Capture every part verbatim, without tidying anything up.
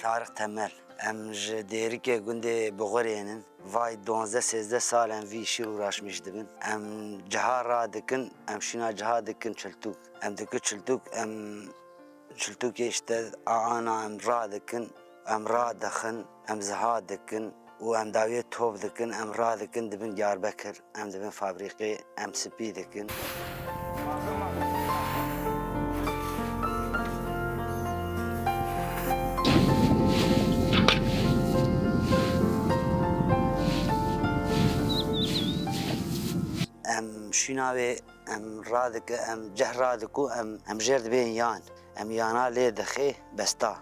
Tarık Temel. Em ji Dêrikê gundê Buxurê nin. Vay duwazdeh sêzdeh sal em vî işî uğraşmîş dibin. Em ciha radikin, em şîna ciha dikin çiltûk. Em dikin çiltûk, em çiltûkê işte a ana em radikin, em radixin, em ziha dikin û em dawiyê top dikin, em radikin dibin Diyarbekir, em dibin fabrîqê, em spî dikin. Em şîna wê, em radike, em ceh radiku, em, em jêr dibên yan. Em yana lê dixê besta.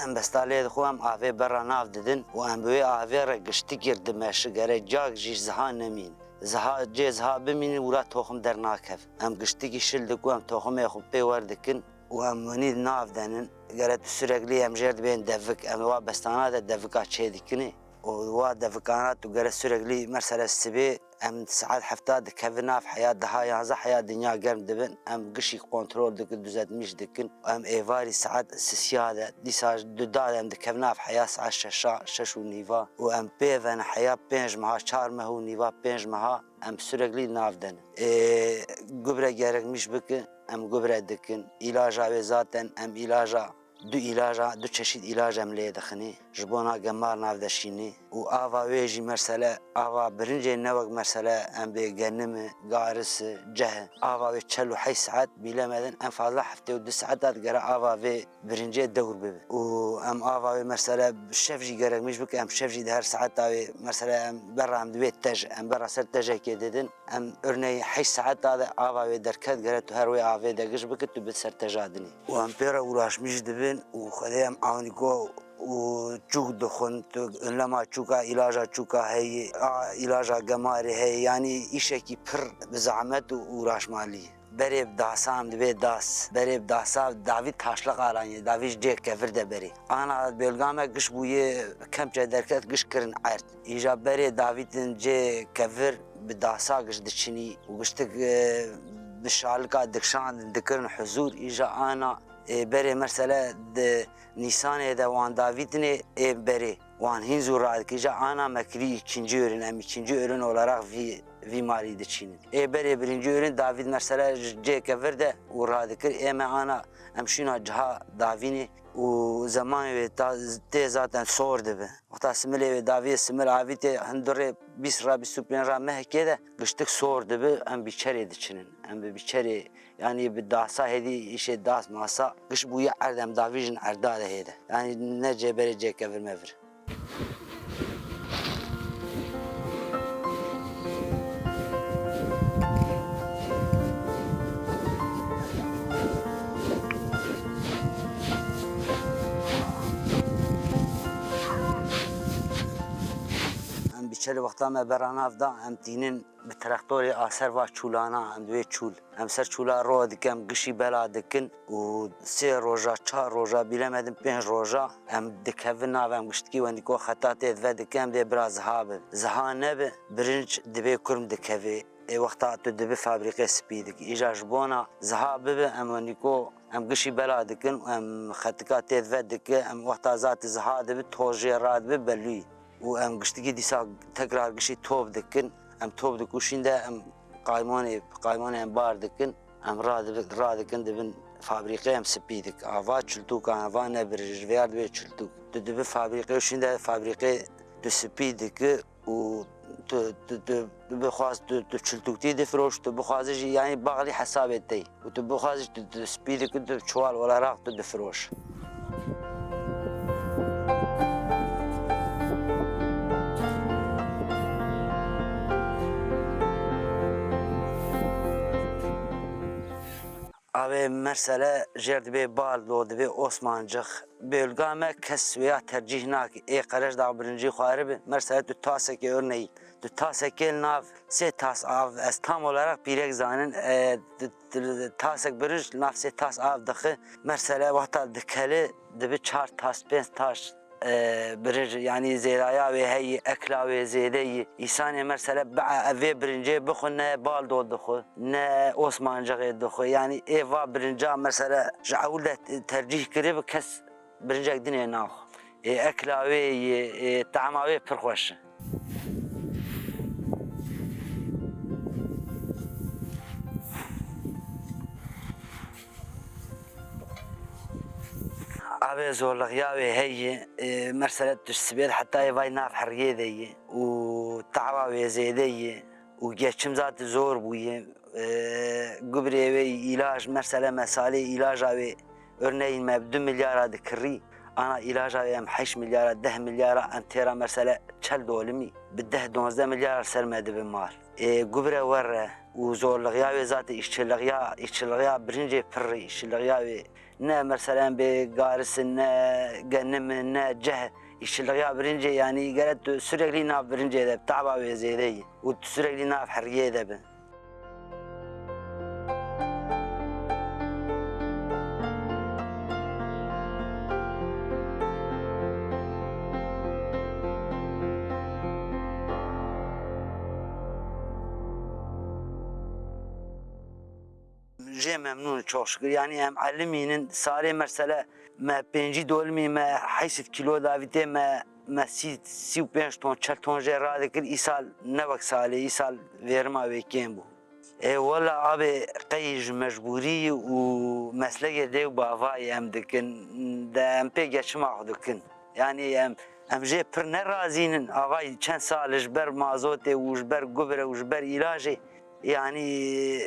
Em besta lê dixwe, em avê berra nav didin û em bi wê avê re giştikî dimeşi, gere cak jî ziha nemîn. Ziha, cê ziha bimînin, wira toxim dernakev. Em giştikî şil diku, em toximê xwe pê wer dikin û em winî nav denin. Gere tu süreklî em jêr dibên devik, em wa bestana de devika çê dikinê. Û wa devikana tu gere süreklî, mesela sibê em saet hefta dikevin nav heya, deha yanzdeh heya dinya germ dibin. Em gişî kontrol dikin, düzeltmiş dikin. Em êvarî saet sisiya de, dîsa duda de em dikevin nav heya saet şeşa, şeş û nîva. Û em pê vene heya pênc meha, çar meh û nîva, pênc meha em süreklî nav denin. Ê, gubre gerekmiş bikin, em gubre dikin. Îlaja wê zaten em îlaja Du îlaja, du çeşît îlaj em lê dixinê. Ji bona gemar nav de şînê. Û ava wê jî mesele, ava birincê ne wek mesele em bê genim e, garis e, ceh e. Ava wê çel û heşt saet bîle me din, en fazla heftê û du saeta digere ava vê birincê dewr bibe. Û em ava wê mesele şev jî gerekmiş bike, em şev jî di her saeta wê mesele em berra em di wê tej, em berra ser tejekê didin. Em örneğin heşt saeta de ava wê derket, gere tu her wê avê de giş bikit, tu bi ser teja dinê. Û em pê re uğraşmîş dibin û Xwedê em awnîko û çûk dixwin, tu önlema çûka, îlaja çûka heye, a îlaja gemarê heye, yanî îşekî pir bi zehmet û uğraşmalî ye. Berê bi dasa em dibê das, berê bi dasa davî taşlaq alaniyê, davî ji cê kevir de berê. Ana bêlga me giş bûye kemçe derket, giş kirin erd. Îja berê davîtin cê kevir bi dasa giş diçinî û giştik, e, bi şalika dikşandin dikirin huzûr. Îja ana, e, berê mesele di Nîsanê de wan davîtinê ê berê. Wan hîn zû radikî. Îja ana me kirî îkincî örin, em îkincî örin olarak vî, vî malî diçînin. Ê berê birincî örin davît mesele ji cê kevir de û radikir. Ê me ana em şîna ciha davînê û zemanê wê ta, tê zaten sor dibe. Wexta similê wê daviyê simil avîtê hindurê bîst ra bîst û pênc ra mehekê de giştik sor dibi, em bîçerê diçinin. Em bi bîçerê, yanî bi dasa hêdî îşê das masa giş bûye erd, em davîjin erda de hêde. Yanî ne cê berê cê kevir mevir. Em bi çelî wexta me bera nav da, em tînin bi traktorê a ser va çûlana, em di wê çûl. Em ser çûla ro dikin, em gişî bela dikin û sê roja, çar roja, bîle me din pênc roja, em dikevin nav, em giştikî wendîko xeta tê dive dikin, em dê bira ziha bin. Ziha nebi, birinc dibê kurm dikevê. Ê wexta tu dibi fabrîqê spî dikî. Îja ji bona ziha bibi, em wendîko, em gişî bela dikin, em xetika tê dive dike, em wexta zat ziha dibi, tojê radibi belûyî. Û em giştikî dîsa tekrar gişî top dikin. Em top dikuşîn de em qaymonê, qaymonê em bar dikin. Em radibi-, radikin dibin fabrîqê, em spî dik. Ava çiltûkan, ava nebir, ji vêyar dibê çiltûk. Tu dibi fabrîqê û şîn de fabrîqê tu spî diki û tu, tu, tu, tu bixwaz tu, tu çiltûktî difiroş, tu bixwazî jî yanî baxlî hesabê tey. Û tu bixwazî tu, tu spî dikî, tu çuwal olarak tu difiroş. A Wê mersele jêr dibê bal do, dibê Osmancix. Bêlga me kes wêya tercîh nake. Ê Qereşdax birincî xwaribin. Mersele tu tasekê örneğin. Tu tasekê li nav sê tas av, ez tam olarak pîrek zanin, e, tu, tu, tasek birinc li nav sê tas av dixi. Mersele wexta dikeli dibi çar tas, pênc tas, e, birinc, yanî zêdaya wê heyî, ekla wê zêde yî. Îsanê mersele bi, ev vê birincê bixwe ne bal do dixwe, ne osmancixê dixwe. Yanî ê va birinca mersele ji ewil de tercîh kiribi kes birincek dinê naxwe. Ê ekla wê yê, ê tehma wê pir xweş e. Avê zorlixiya wê heye, ê, mersele tu sibê heta ê vay nav heriyê de yê û tahwa wê zêde yê û geçim zat zor bûye. Ê, gubrê wê îlaj, mersele mesalê îlaja wê örneğin me bi du milyara dikirî, ana îlaja wê em heşt milyara, deh milyara, em têra mersele çel dolimî, bi deh donzdeh milyara ser me dibi mal. Ê, gubre werre û zorlixiya wê zat îşçilixiya, îşçilixiya birincê pirrî, îşçilixiya wê ne mersele em bê garis in, ne genim in, ne ceh, îşçilixiya birincê, yanî gere tu sürekli nav birincê de, tahwa wê zêde yî û tu sürekli nav heriyê de bi. Jê memnûn, çok şükür. Yanî em elimînin, sarê mersele me pêncî dolimî me heyşt kîlo davîtê me, me sî, sî û pênc ton, çel ton jê radikir. Îsal ne wek salê, îsal vêrima wê kêm bû. Ê wela abê qey ji mecbûrî û meslekê dê û bavayê em dikin, de em pê geçima xwe dikin. Yanî em, em jê pir nerazînin. Avay çend sal ji ber mazotê û ji ber gubre û ji ber îlajê, yanî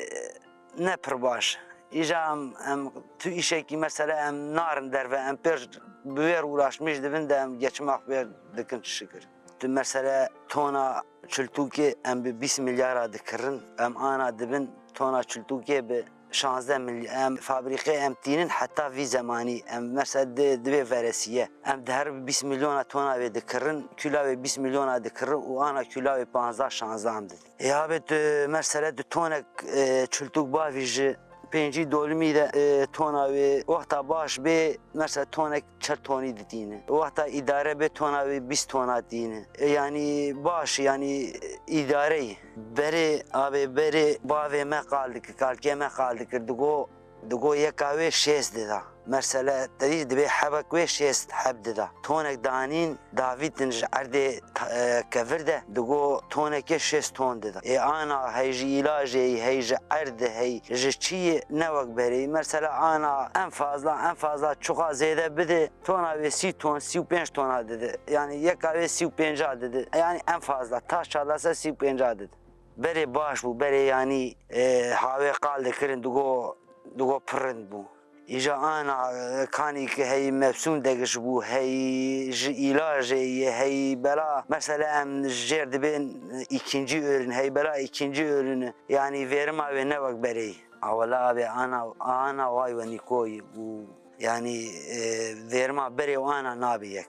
ne pir baş. Îja em, em tu îşekî mesele em narin derve, em pêr bi wê re uğraşmîş dibin de em geçima xwe pêr dikin şikir. Tu mesele tona çiltûkê em bi bîst milyara dikirin, em ana dibin tona çiltûkê bi şazdeh milyon, em fabrîqê em tînin heta vî zemanî, em mesela di, di vê veresiye, em di her bîst milyona tona wê dikirin, kula wê bîst milyona dikirin û ana kula wê panzdeh şazdeh em didin. Ê, abê tu mesela di tonek, e, çiltûk bavî ji pêncî dolimî de, e, tona wê wexta baş bê, mesela tonek çel tonî ditîne. Wexta îdare bê tona wê bîst tona tîne. E, yanî baş, yanî îdareyî. Berê, abê berê bavê me qal dikir, kalkê me qal dikir. Digo, digo yeka wê şêst dida. Mesele te dî dibê hebek wê şêst heb dida. Tonek danîn davîtin ji erdê, e, kevir de, digo tonekê şêst ton dida. Ê ana hey ji îlajê, hey ji erdê, hey ji çiyê ne wek berê. Mesela ana en fazla, en fazla çuxa zêde bide, tona wê sî ton, sî û pênc tona dide. Yanî yeka wê sî û pênca dide. Yanî en fazla taş çalase sî û pênca dide. Berê baş bû, berê yanî, e, hawê qal dikirin, digo, digo pir rind bû. Îja ana, e, kanî ki hey mevsûm degiş bû, hey ji îlajê yê, hey bela, mesela em jêr dibên, e, îkincî ürün, hey bela îkincî ürünü, yanî vêrima wê ne wek berê. Awela abê ana, ana way wenîkoyî û yanî, e, vêrima berê û ana nabî yek.